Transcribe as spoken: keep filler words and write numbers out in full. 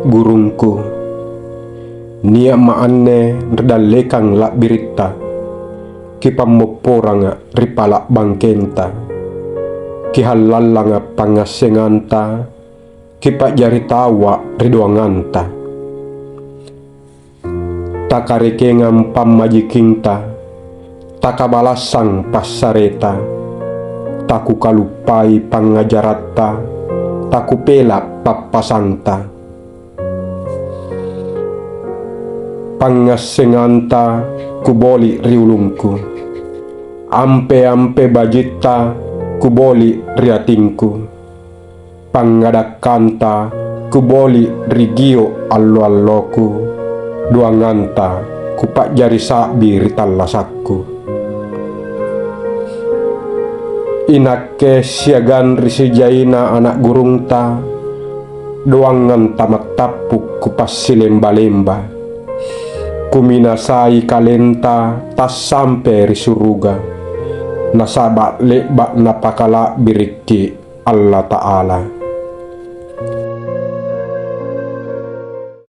Gurungku, nia'ma' anne ri dallekang la'biritta, kipammopporanga' ri pala' bangkenta, kihallallanga' pangngassenganta, kipa'jari taua' ri doanganta. Takarekengang pammajikinta, takabalassang passareta, takukaluppai pangngajaratta, takupela' pappasangta. Pangngassenganta kuboli' ri ulungku, ampe-ampe bajitta kuboli' ri atingku. Pangngadakkanta kuboli' ri gio' allo-alloku, doanganta kupa'jari sa'bi ri tallasakku. Inakke siagang ri sijaina ana' gurungta, doangang tamattappu' kupassilemba-lemba. Kuminasai kalenta tassampe ri suruga, nasaba' le'ba' Napakala'birikki' Allata'ala.